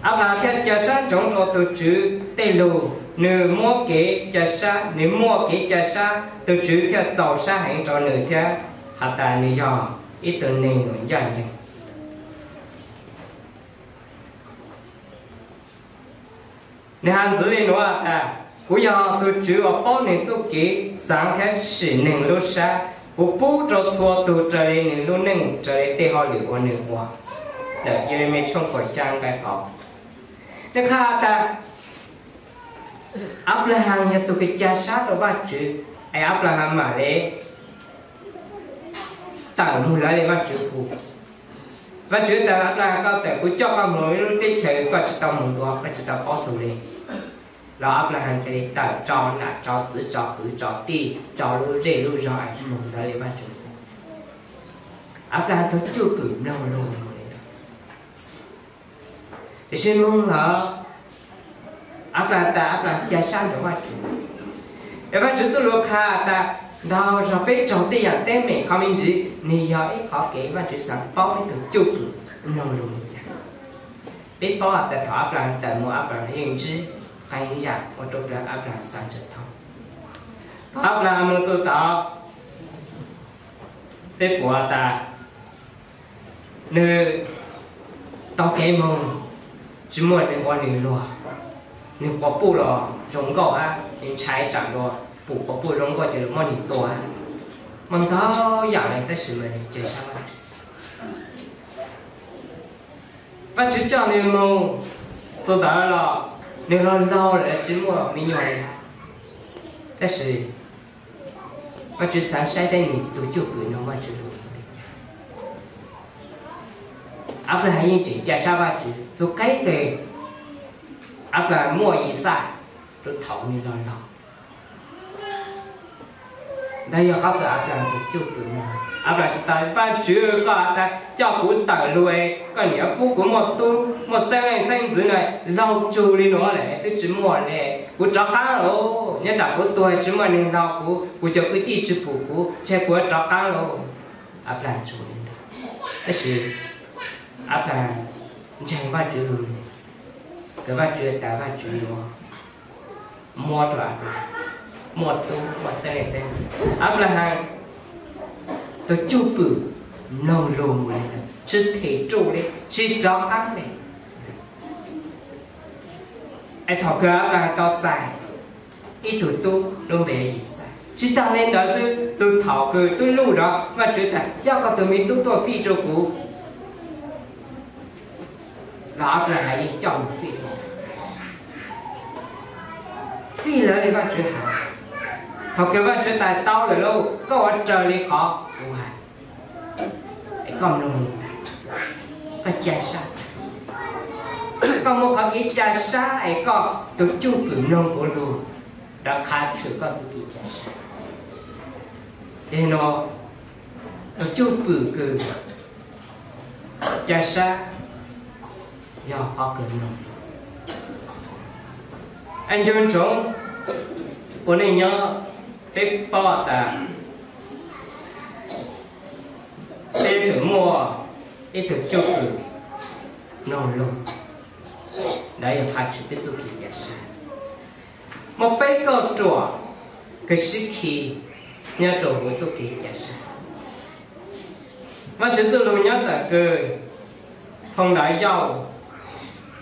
Anplahas thiaj ca sab ntsoov rau tug Tswv tej lug, nws muab kev ca sab, nws muaj kev ca sab, tug Tswv thiaj txaus sab heev rau nws thiab has tas nws yog ib tug neeg uas ncaj ncees. Nws has ntxiv li nuav tas, kuv yog tug Tswv uas paub neeg txuj kev xaav thiab sim neeg lub sab, kuv pub rau txhua tug raws li nws lub neej, raws li tej hauj lwm uas nws ua. Ntawm Yeremias tshooj kaum xya nqai kaum, nws qha tas Anplahas yog tug kws ca sab rau Vajtswv, es Anplahas mam li tawm moog lawv le Vajtswv hu. Vajtswv tas Anplahas, koj tawm, kuv coj koj moog ib lub teb chaws koj tsis tau moog dua, koj tsis tau paub txug li. Los Anplahas cia li tawm tso nam tso txwv tso kwv tso tij tso lub zej lub zog es moog lawv le Vajtswv hu. Anplahas tug cwj pwm mloog lug moog li ntawd. Tiam sis moog lawm, Anplahas tas Anplahas ca sab ntawm Vajtswv. Es Vajtswv txuj lug qha tas ntau zog peb raug tej yaam teeb meem qhov me ntsis, nws yog ib qhov kev Vajtswv xaav paub peb tug cwj pwm mloog lug li cas. Peb paub has tas thaum Anplahas tawm moog Anplahas yeej ntsib qee yaam ua rau Anplahas xaav tsis thoob. Thaum Anplahas moog txug tod, peb pum has tas nws taug kev moog, tsis muaj neeg ua nws luag, nws quas puj los zoo nkauj hab, nws ntshai tsaam dua, pum quas puj zoo nkauj ces lawv muab nws tua hab. Muaj ntau yaam le tab sis mas nws ca sab Vajtswv. Vajtswv coj nws moog txug ntawd los Nws laug laug lawm tsis muaj me nyuam li. Tab sis Vajtswv xav saib teb nws tus cwj pwm no Vajtswv lug txug li cas. Anplahas yeej tseem ca sab Vajtswv txug qaib teg. Anplahas muaj Yixaj rua thaum nws laug laug. Ntawd yog qhov kws Anplahas tus cwj pwm no. Anplahas tsis tas, Vajtswv, koj has tas coj kuv tawm lug, koj niam pub kuv muaj tub muaj xeeb leej xeeb ntxwv na, laug tsug li nuav lawm twb tsis muaj le. Kuv rov qaab lawm, nyob tsam kuv tuag tsis muaj neeg laug kuv, kuv cov kwv tij tsis pum kuv, ntshe kuv rov qaab lawm. Anplahas tsug li ntawd. Tab sis Anplahas ntseeg Vajtswv lug, kws Vajtswv tas Vajtswv yuav muab rua Anplahas muaj tub muaj xeeb leej xeeb ntxwv. Anplahas tus cwj pwm mloog lug mus li ntawd, tsis them ruj li, tsis rov qaab li. Es thaum kws Anplahas tau txais ib tug tub lub npe Yixaj, tsis tas le ntawd xwb, txug thaum kws tub luj nrov, Vajtswv tas, coj koj tug me tub tuaj fij rua kuv, los Anplahas yeej coj mus fij. Fij lawv li Vajtswv has. Thaum kws Vajtswv tas, tau lawm lauj, koj ua raws li qhov kuv has. Es koj mloog lug tag, koj ca sab, koj muaj qhov kev ca sab es koj tus cwj pwm mloog kuv lug, rov qha tshwm koj txuj kev ca sab. Yog li no, tus cwj pwm kws ca sab yog qhov kws mloog. Es nco ntsoov ua neej nyob, peb paub tas peb yuav tsum muaj ib tug cwj pwm mloog lug, ntawd yog qha tshwm peb txuj kev ca sab. Muaj peb kauj ruam kws sib khi nyob rua huv txuj kev ca sab. Vaajtswv txuj lug nyob ntawm kws Phoo Ntawv Yauj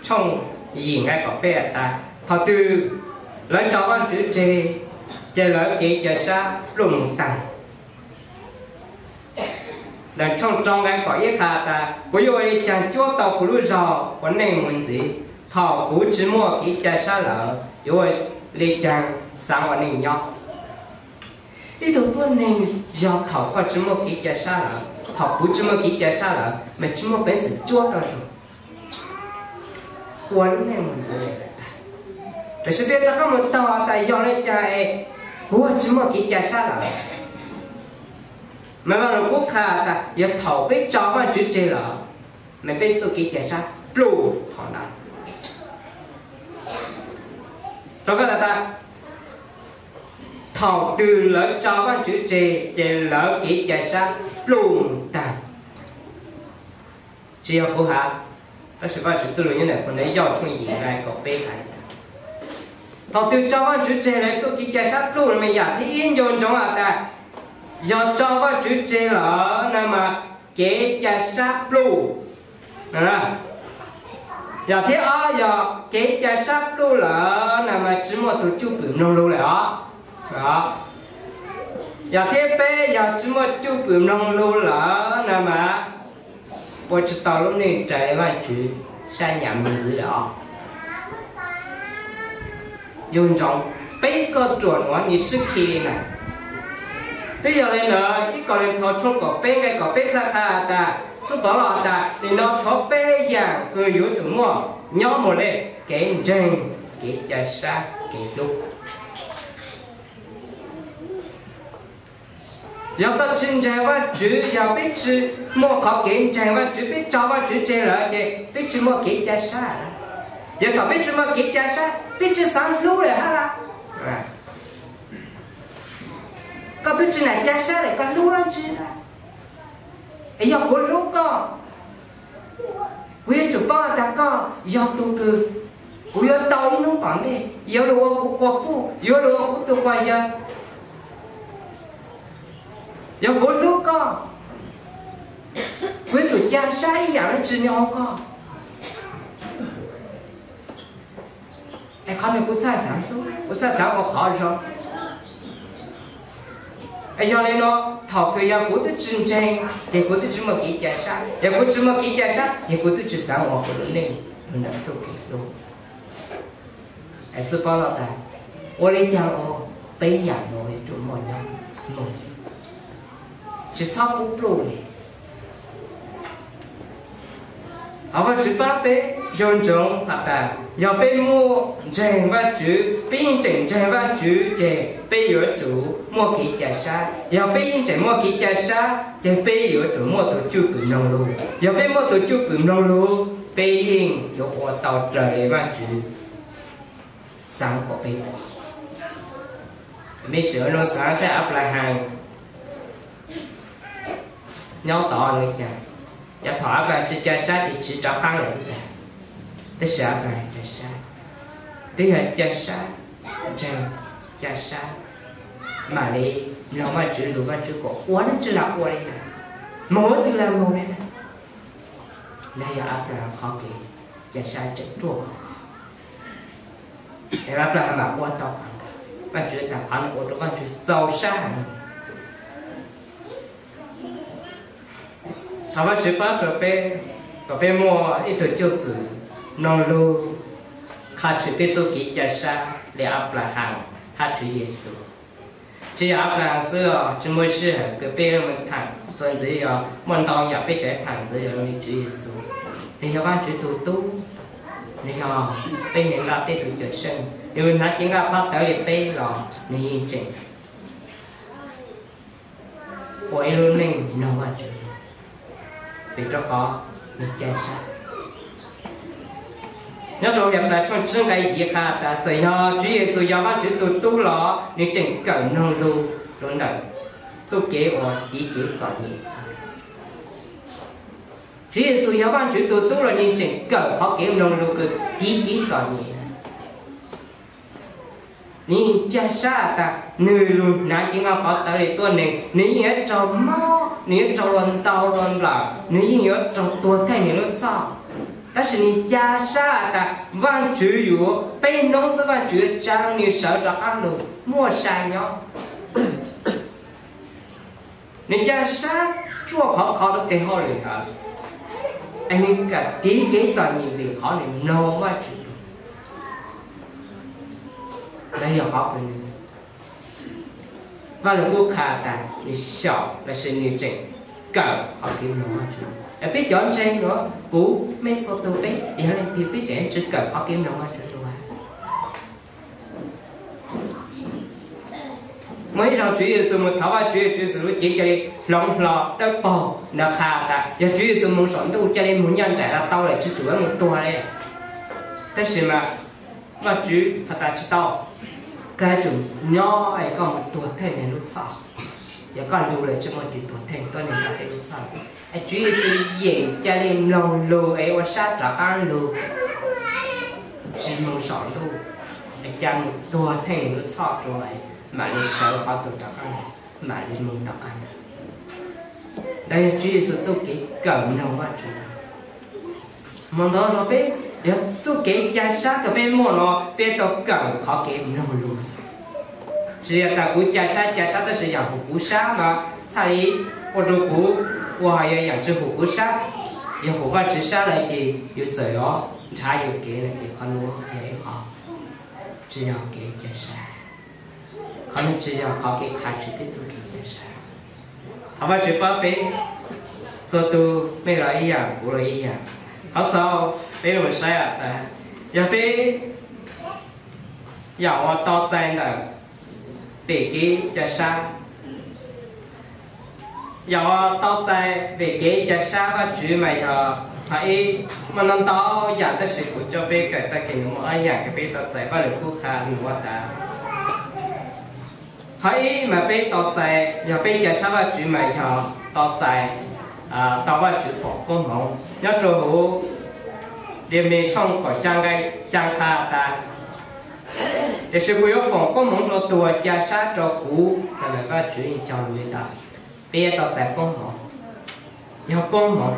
tshooj yim nqai kaum peb has tas, thaum twg lawv tso Vaajtswv tseg, ces lawv kev ca sab pluj moog taag. Ntawm tshooj rau nqai kaum ib has tas, kuv yuav ua le caag cuab tau kuv lub zog ua neej mus ntxiv? Thaum kuv tsis muaj kev ca sab lawm, yuav ua le caag xaav ua neej nyob? Ib tug tuab neeg, yog thaum koj tsis muaj kev ca sab lawm, thaum kuv tsis muaj kev ca sab lawm, mas tsis muaj peev xwm cuab tau zog ua lub neej mus ntxiv. Tab sis peb rov qab mus taug tas yog le caag es kuv tsis muaj kev ca sab lawm? Mas Vaaj Lug Kub qha tas yog thaum peb tso Vaajtswv tseg lawm, mas peb txuj kev ca sab pluj thaum ntawd. Rau qhov tas, thaum twg lawv tso Vaajtswv tseg ces lawv kev ca sab pluj taag. Tsis yog kuv has, tab sis Vaajtswv txuj lug nyob ntawm Phoo Ntawv Yauj tshooj yim nqai kaum peb has tas, thaum twg tso Vaajtswv tseg lawv txuj kev ca sab pluj. Mas yam thib ib nco ntsoov has tas, yog tso Vaajtswv tseg lawm na mas kev ca sab pluj. Yam thib ob yog kev ca sab pluj lawm na mas tsis muaj tug cwj pwm mloog lug lawm os. Yam thib peb yog tsis muaj cwj pwm mloog lug lawm na mas ua tsis tau lub neej raws li Vaajtswv sab nyam mus ntxiv lawm os. Yug ntsoov, peb kauj ruam nuav nws sib khi li na. Twb yog li ntawd, ib Kauleethaus tshooj kaum peb nqai kaum peb txhaj qha has tas, xub tov los has tas, nim no tshuav peb yaam kws yuav tsum muaj nyob mus le: kev ntseeg, kev ca sab, kev hlub. Yog koj tsis ntseeg Vaajtswv, yog peb tsis muaj qhov kev ntseeg Vaajtswv, peb tso Vaajtswv tseg lawm ces peb tsis muaj kev ca sab. Yog thaum peb tsis muaj kev ca sab, peb tsis xaav hlub lawm hab las. Koj twb tsis nam ca sab lawm, koj hlub dlaab tsi? Es yog kuv hlub koj, kuv yuav tsum paub tas koj yog tug kws kuv yuav tau ib hnub tom ntej, yuav lug ua kuv quas puj, yuav lug ua kuv tug quas yawg. Yog kuv hlub koj, kuv yuav tsum ca sab ib yaam dlaab tsi nyob hauv koj. Es qhov nuav kuv txhaj xaav hlub, kuv txhaj xaav ua qhov zoo. Es yog li no, thaum kws yog kuv twb tsis ntseeg, ces kuv twb tsis muaj kev ca sab. Yog kuv tsis muaj kev ca sab, ces kuv twb tsis xaav ua kuv lub neej ntawm txuj kev hlub. Xwb paub los tas, ua li cas ua peb yam no yuav tsum muaj nyob mus, tsis txhob pub pluj li. Thov Vajtswv pab peb nco ntsoov has tas yog peb muaj ntseeg Vajtswv, peb yeej tseem ntseeg Vajtswv ces peb yuav tsum muaj kev ca sab. Yog peb yeej tseem muaj kev ca sab ces peb yuav tsum muaj tus cwj pwm mloog lus. Yog peb muaj tus cwj pwm mloog lus, peb yeej yuav ua tau raws li Vajtswv xav kom peb ua. Mej sim ua zoo xav saib Anplahas nyob tod li cas. Yog thaum Anplahas tsis ca sab ces tsis rov qab lawm xwb tas, tab sis Anplahas ca sab. Twb yog ca sab, ntseeg, ca sab, mam li mloog Vajtswv lus, Vajtswv kom ua dab tsi los ua li ntawd, mus dab tsi los mus li ntawd. Nov yog Anplahas qhov kev ca sab tseem ruaj khov. Anplahas mam ua tau qhov ntawd, Vajtswv tas qhov no ua rau Vajtswv txaus sab heev. Thov Vajtswv pab rau peb kom peb muaj ib tug cwj pwm mloog lus, qha tshwm peb txuj kev ca sab li Anplahas hab Tswv Yexus. Tsis yog Anplahas xwb os, tsis muaj sij hawm kws peb mus tham txuas ntxiv, yog muaj ntau yam peb tseem tham ntxiv yog li Tswv Yexus. Nws yog Vajtswv tus tub, nws yog peb neeg Nqaj teb tus cawm seej, nws hnav cev nqaj pab tawv li peb los nws yeej tseem ua ib lub neej mloog Vajtswv, vim rau qhov nws ca sab. Nyob rau Henplais tshooj tsib nqe yim qha tas txawm yog Tswv Yexus yog Vajtswv tus tub los nws tseem kawm mloog lus rau ntawm txuj kev uas tiv kev txom nyem. Tswv Yexus yog Vajtswv tus tub los nws tseem kawm qhov kev mloog lus kws tiv kev txom nyem. Nws yeej ca sab tas nws lug hnav cev nqaj pov tawv li tuab neeg, nws yeej yuav raug mob, nws yuav raug luag ntaus luag nplawm, nws yeej yuav raug tuag theej nws lub txhoj. Tab sis nws ca sab tas Vajtswv yuav peb hnub xwb Vajtswv yuav tsa nws sawv rov qab lug muaj sai nyob. Nws ca sab tsuaj khov kho rau tes hauj lwm ntawd, es nws kam tiv kev txom nyem vim qhov nws mloog Vajtswv lus. Ntawd yog qhov kws nws, Vaj Lug Kub qha tas nws xyaum lossis nws tseem kawm qhov kev mloog Vajtswv. Es peb cov ntseeg nuav, kuv, mej txhua tug peb yog leej twg peb tseem tsis kawm qhov kev mloog Vajtswv lus. Muaj ib zaug Tswv Yexus mus thov Vajtswv, Tswv Yexus lub cev ca li hloov hlo dawb paug ntawd qha tas yog Tswv Yexus mus saum ntuj ca li mus nyob nraim los tau lawm, tsis tsum yuav mus tuag li. Tab sis mas Vajtswv has tas tsis tau, koj yuav tsum nyob es koj mus tuag theej neeg lub txhoj. Yog koj lug lawm tsis muaj tus tuag theej tuab neeg Nqaj teb lub txhoj. Es Tswv Yexus yeem ca li mloog lus es ua sab rov qab lug, tsis mus saum ntuj, es ca mus tuag theej neeg lub txhoj rau mam li sawv qhov twg rov qab, mam li mus tom qab ntawd. Ntawd yog Tswv Yexus txuj kev kawm mloog Vajtswv. Hmo ntawd no peb yog txuj kev ca sab kws peb muaj no peb tau kawm qhov kev mloog lus. Tsis yog tas kuv ca sab ca sab tab sis yam huv kuv sab mas txhaj li ua rau kuv ua, yog yam tsis huv kuv sab, yog huv Vajtswv sab lawm ces yus txawm yuav nrhav yus kev lawm ces qhov nuav yog ib qho tsis yog kev ca sab. Qhov nuav tsis yog qhov kev qha tshwm peb txuj kev ca sab. Thov Vajtswv pab peb txhua tug, mej los ib yam, kuv los ib yam. Qhov xaus peb lug saib tas yog peb yam uas tau txais ntawm pem kev ca sab, yam uas tau txais pem kev ca sab Vajtswv mas yog qhov ib, muaj ntau ntau yam tab sis kuv coj peb kawm tag kis no muaj ob yam kws peb tau txais Vaj Lug Kub qha nuav tas. Qhov ib mas peb tau txais, yog peb ca sab Vajtswv mas yog tau txais, tau Vajtswv foom koob hmoov. Nyob rau huv Ntiag Mej tshooj kaum xya nqe xya qha tas, tiam sis kuv yuav foom koob hmoov rau tus uas ca sab rau kuv. Thaum ntawd Vajtswv yeej cog lus li ntawd, peb tau txais koob hmoov, yog koob hmoov.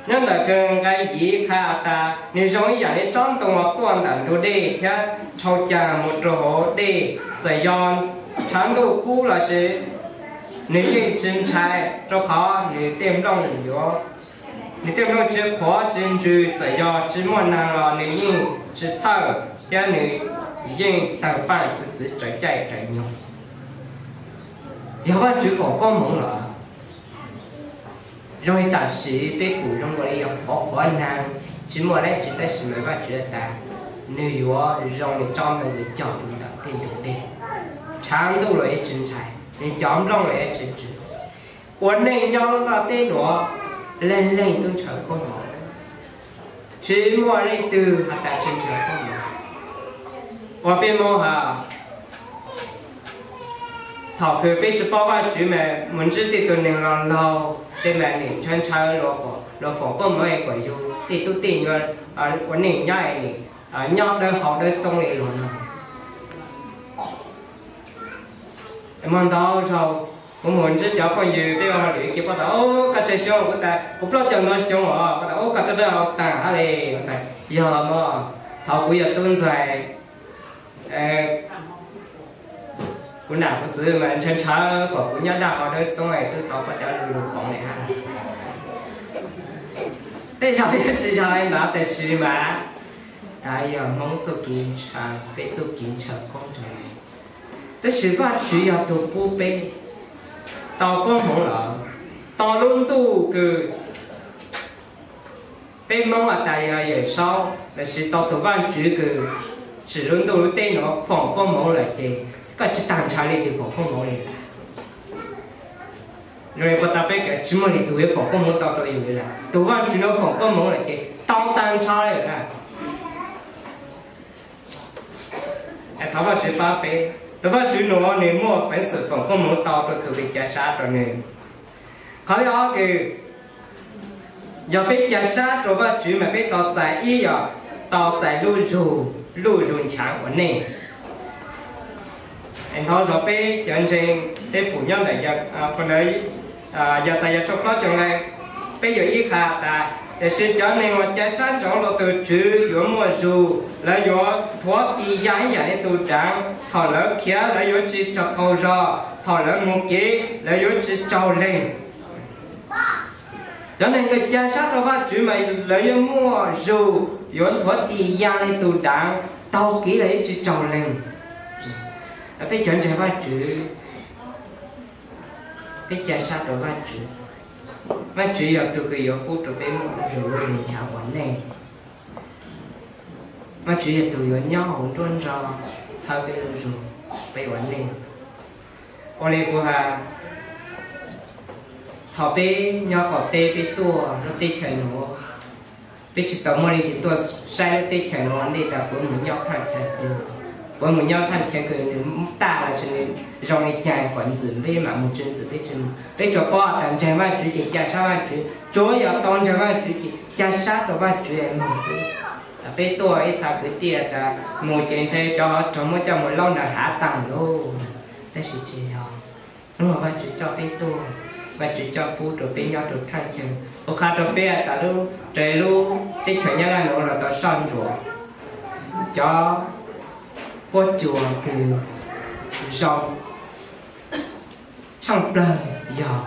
Nyob ntawm kawg nqe yim qha tas, nws zoo ib yam li tsob ntoo uas tuaj ntawm ntug dej thiab dhau caag mus rau hauv dej, txawm yog tshav ntuj kub los sis nws yeej tsis ntshai, rau qhov nws tej nplooj yuav Nws tej nplooj tsis qhuav tsis ntsws, txawm yog tsis muaj neeg los nws yeej tsis txhawj thiab nws yeej tawg paaj txwv txwv raws caij raws nyoog. Yog Vajtswv foom koob hmoov los zoo li tam sim peb pum zoo nkaus li yog qhuav qhuav neeg, tsis muaj dab tsi, tab sis mas Vajtswv tas nws yuav zoo li tsob ntoo uas cog rau ntawm tej ntug dej, tshav ntuj los yeej tsis ntshai, nws cov nplooj los yeej tsis ntsws. Ua neej nyob lub ntiaj teb nuav, leej leej tub ntshaw koob hmoov, tsis muaj leej twg has tas tsis ntshaw koob hmoov. Ua peb Moob has, thaum kws peb tsis paub Vajtswv mas mus ntsib tej tug neeg laug laug tej mas nws ntshaw ntshaw luag foom koob hmoov es kom yug tej tub tej nyuam ua neej nyob es nws nyob dawb haus dawb txoob li luag no. Muaj ntau zaug kuv mus ntsib cov phooj ywg peb ua hauj lwm ces pab tas, koj tsawg xyoo? Kuv tas kuv plaub caug ntau xyoo os. Pab tas, koj twb dawb haus taag hab le. Yog mog, thaum kuv yog tub ntxhais, kuv nam kuv txwv mas ntshaw ntshaw kom kuv nyob dawb haus dawb txoob es twb tau pab cov lug lug foom le hab. Tej zaug yeej tsis yog li ntawd tab sis mas yog Hmoob txuj kev ntshaw, peb txuj kev ntshaw koob ntshaw hmoov. Tab sis Vajtswv yog tug pub peb tau koob hmoov lawm, tau lub ntuj kws peb Moob has tas yog Yawm Saub lossis tau tug Vajtswv kws tsim lub ntuj lub teb nuav foom koob hmoov lawm ces koj tsis tas ntshaw leej twg foom koob hmoov li lawm. Zoo li puag ta peb kawm tsis muaj leej twg yuav foom koob hmoov tau rau yus li lawm, tug Vajtswv nuav foom koob hmoov lawm ces tau tas ntshaw li lawm. Thov Vajtswv pab peb, tug Vajtswv nuav nws muaj peev xwm foom koob hmoov tau rau tug kws ca sab rau nws. Qhov thib ob kws yog peb ca sab rau Vajtswv mas peb tau txais ib yam, tau txais lub zug, lub zug nchaav ua neej. Ntau zaug peb cov ntseeg peb pum nyob ntawm Yaxayas tshooj plaub caug nqe peb yuav ib qha tas, tiam sis cov neeg uas ca sab ntsoov rau tug Tswv yuav muaj zug, lawv yuav nthuav tis ya ib yam li tus daav, thaum lawv khiav lawv yuav tsis tsaug qaug zog, thaum lawv mus kev lawv yuav tsis tsaug leeg. Cov neeg uas ca sab rau Vajtswv mas lawv yuav muaj zug, yuav nthuav tis ya li tus daav, taug kev los yeej tsis tsaug leeg. Peb cov ntseeg Vajtswv, peb ca sab rau Vajtswv, Vajtswv yog tug kws yuav pub rau peb muaj zug lub zug nchaav ua neej. Vajtswv yog tug yuav nyob hauv nruab nrog txhawb peb lub zug, peb ua neej. Ua li kuv has, thaum peb nyob qaum teb peb tuaj lub teb chaws nuav, peb tsis tau muaj leej twg tuaj saib lub teb chaws nuav ntej tas puas mus nyob thaj chaw twg, puas mus nyob thaj chaw kws nws tag los sis nws zoo li cas kom ntxim peb mam mus, tsis ntxim peb tsis mus. Peb tsuas paub tas ntseeg Vajtswv ces ca sab Vajtswv, tsuav yog tau ntseeg Vajtswv ces ca sab rau Vajtswv es mus xwb. Peb tuaj ib txha kwv tij tas mus ces ntshe cov hov raug muab coj mus laub nram hav taag lauj. Tab sis tsis yog, hnub no Vajtswv coj peb tuaj, Vajtswv coj pub rau peb nyob rau thaj chaw, ua qha rau peb tas lub, raws lub teb chaws Nyab Laj nuav los tau soj ntsuam cov huab cua kws zoo tshaaj plawg yog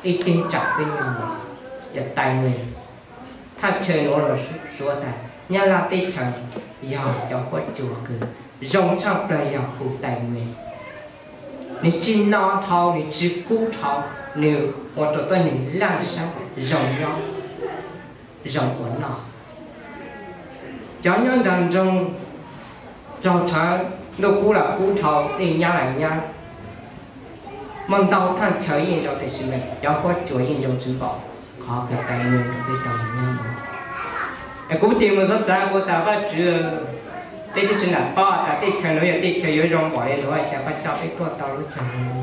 ib ceeb tsam peb nyob, yog Thaib Meeg. Thaj chaw nuav los suav tas Nyab Laj teb chaws yog cov huab cua kws zoo tshaaj plawg yog hu Thaib Meeg. Nws tsis no dhau, nws tsis kub dhau, nws ua rau tuab neeg laaj saab zoo nyob, zoo ua noj. Cov nyob nraag nroog raug rhawv, ntuj kub los kub dhau, dlej nyab los nyab. Muaj ntau thaj chaw yeej zoo, tiam sis mas cov huab cua yeej zoo tsis npaum qhov kws Thaib Meeg peb tau nyob no. Es kuv tig mus xaav xaav kuv tas Vajtswv, peb twb tsi lam paub tas teb chaws nuav yog teb chaws yuav zoo npaum li nuav, cas koj coj peb tuaj tau lub chaw no.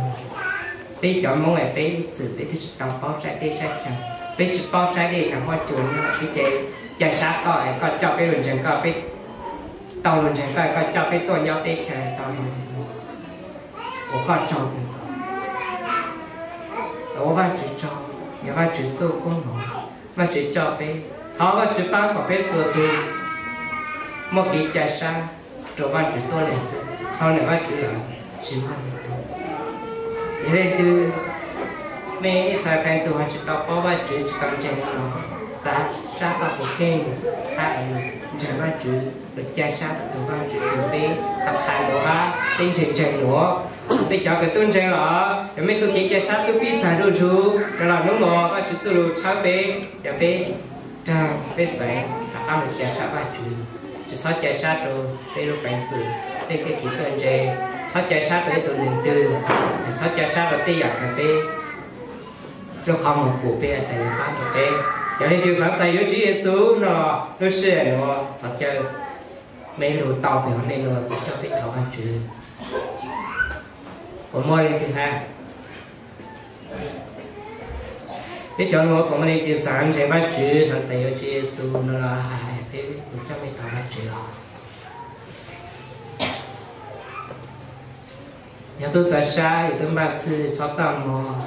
Peb cov Moob es peb txwm peb twb tsi tau paub saib teb saib chaw, peb tsi paub saib dlej nraag huab cua nyob, peb ces ca sab koj es koj coj peb lug ntseeg koj, peb tau lug ntseeg koj, koj coj peb tuaj nyob teb chaws tau zoo uas koj tsaug. Ua Vajtswv tsaug, yog Vajtswv txuj koob hmoov, Vajtswv coj peb. Thov Vajtswv paab kom peb txhua tug muaj kev ca sab rua Vajtswv tuab neeg xwb, hauv nws Vajtswv lawm tsis muaj leej twg. Yog leej twg, mej ib txha leej twg ho tsis tau paub Vajtswv, tsis tau ntseeg no, txav sab toj tus kheej, hab es ntseeg Vajtswv, lug ca sab tau tug Vajtswv, tug peb qha qha nuav hab peb ntseeg ntseeg nuav. Peb cov kws tub ntseeg los, yog mej txuj kev ca sab tub pib txag zuj zug no los, nub nuav Vajtswv txuj lug tshawb peb, yog peb raug peb xeev rov qab lug ca sab Vajtswv. Tsi txhob ca sab rua peb lub peev xwm, peb tej kev txawj ntse, txhob ca sab rua ib tug neeg twg, txhob ca sab rua tej yaam kws peb lub qhov muag pum peb tas yuav pab rua peb. Yog leej twg xaav txais yuav Tswv Yexus no, lub sij hawm nuav thov caw mej lug tau peb hov ntej nuav, kuv coj peb thov Vajtswv. Puas muaj leej twg hab? Peb cov nuav puas muaj leej twg xaav ntseeg Vajtswv, xaav txais yuav Tswv Yexus no los hais peb, kuv coj mej thov Vajtswv os. Yog tub txawv sab, yog tub npaj txhij, txhob txaj muag,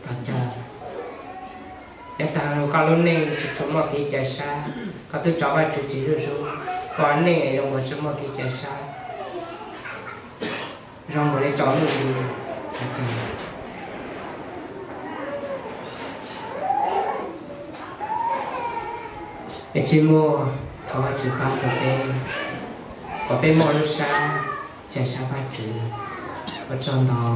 thov caw. Yav taag koj lub neej tsi tshua muaj kev ca sab, koj tub tso Vajtswv tseg zuj zug, koj neej zoo nkaus tsi muaj kev ca sab, zoo nkaus le tso nuj li. Es tsi muaj, thov Vajtswv pab rua peb, kom peb muaj lub sab ca sab Vajtswv. Ua tsaug ntau.